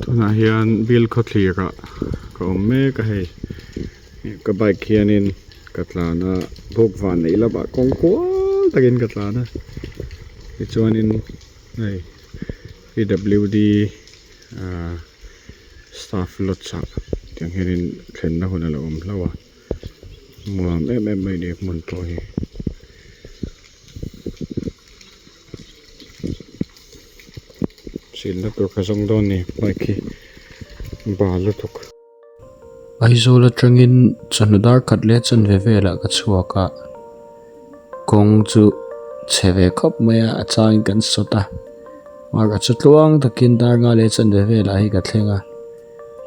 Tunah hian bill khawthlir ah ka awm mek a hei ka bike hianin ka tlan a bawk van neih lamah kawng kual takin ka tlan a tichuanin hei p w d ahh staff lodge ah tiang hianin thlenna hun a lo awm hlauh a nuam em em mai a ni hmun pawh hi. Silna tur ka zawng dawn ni bike hi bal lutuk. Aizawl atangin chawhnu dar khat leh chanve velah ka chhuak a kawng chu chhe ve khawp mai a a changin kan sawt a mahse chu tluang takin dar nga leh chanve velah hi ka thleng a.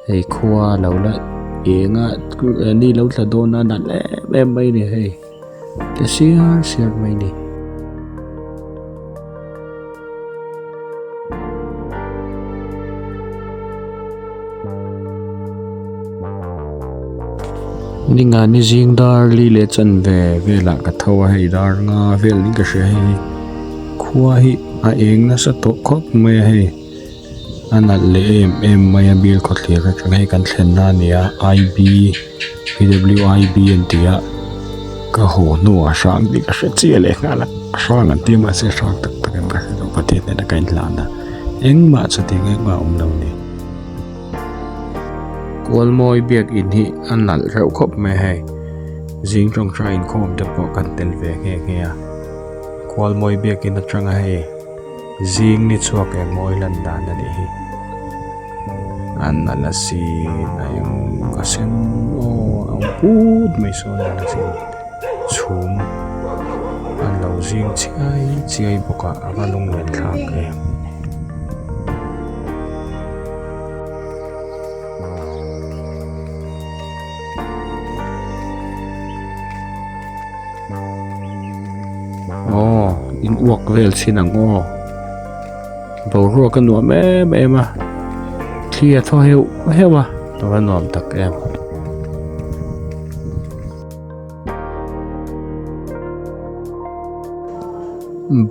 Hei khua lo la eng a ni lo tla dawn a nalh em em mai a ni hei tle siar siar mai a ni. Ninga ni zing dar li leh chanve velah ka tho a hei dar nga vel niin ka hria hei khua hi a eng nasa tawh khawp mai a hei. A nalh leh em em mai a bill khawthlir atang hei kan thlenna a ni a I B P W I B an ti a ka haw hnuah hrang tih ka hre chiah leh nghal a hrang an tia mahse hrang tak tak em ka hre lo pathian hnena ka inhlan a engmah chutiang engmah a awm lo a ni. Kualmawi biakin hi a nalh reuh khawp mai hei zing tawngtai inkhawm te pawh kan tel ve nghe nghe a Kualmawi biakin atanga hei. Zing ni chhuak eng mawi lan dan a nih hi an nalh asin a eng a sen aw a awm put mai sawn a nalh asin chhum an lo zing chiai chiai bawk a a va lunglen thlak em. Aw in uak vel chin ang aw boruak a nuam em em a thli a thaw heuh heuh a a va nuam tak em.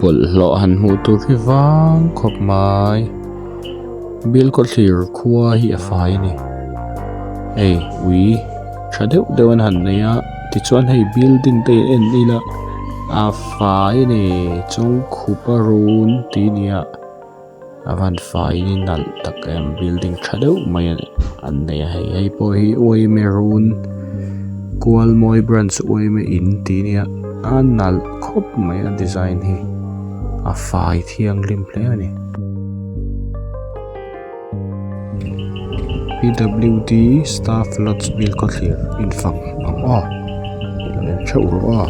Bawlhhlawh han hmuh tur hi vang khawp mai bial khawthlir khua hi a fai a ni hei ui. Tha deuh deuh an han nei a tichuan hei building te hi en ila a fai a ni chawngkhup a run tih a ni a a van fai in nalh tak em building tha deuh mai an nei a hei hei pawh hi uaime run kualmawi branch uaime in tih a ni a a nalh khawp mai a design hi a fai thianghlim hle a ni. P W D staff lodge bill khawthlir infak ang aw lo en theuh rawh aw.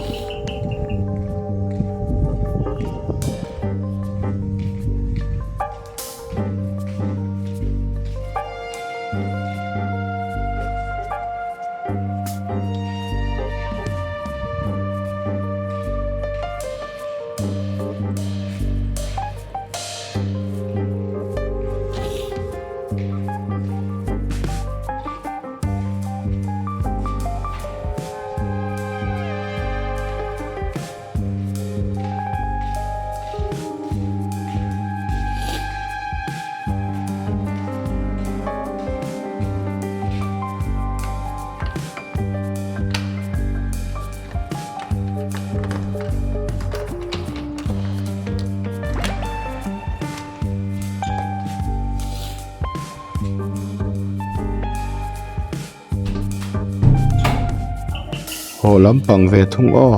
Haw lampang ve thung aw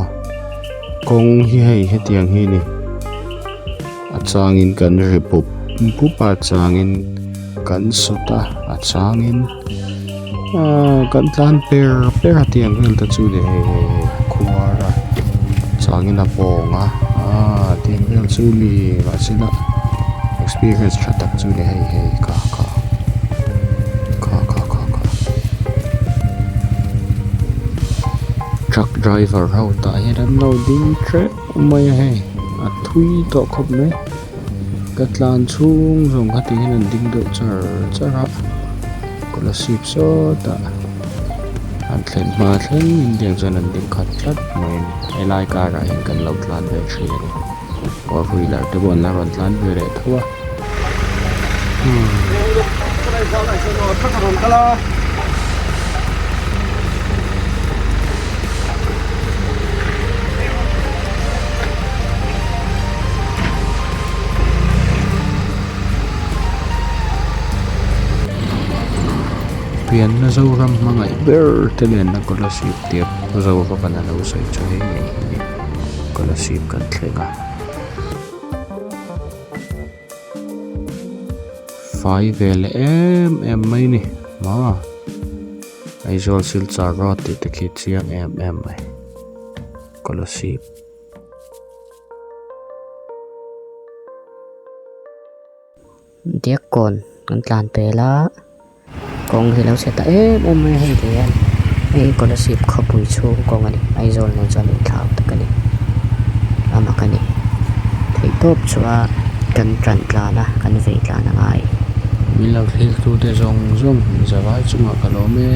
kawng hi hei hetiang hi a ni a changin kan ri pup pup a changin kan sawt a a changin ahh kan tlan per per a tiang vel te chu ni hei hei hei a khuar a changin a pawng a ahh tiang vel chu mi mahsela experience tha tak chu ni hei hei kha kha kha kha kha kha truck driver ho tah hian an lo ding teuh mai a hei a thui tawh khawp mai. Ka tlan chhung zawng kha ti hian an ding deuh char char a kolasib sawtah an thlen hma thleng in tiang chuan an ding khat tlat mai a ni helai karah hian kan lo tlan ve thin a ni four wheeler te pawh an la rawn tlan ve leh tho a. Pianna Zoram hmangaih ber te lenna Kolasib tia Zoraman a lo sawi chu hei ngei hi a ni. Kolasib kan thleng a. Fai ve leh em em mai ni maw Aizawl Silchar road tih te khi chiang em em mai Kolasib. Diakkawn kan tlan pel a kawng hi lo chhe ta em em mai a hei ti hian hei hi Kolasib khawpui chhung kawng a ni Aizawl nen chuan inthlau tak a ni a mak a ni theihtawp chu a kan tan tlan a kan vei tlan a ngai. Min lo thlir tute zawng zawng zavai chungah ka lawm e.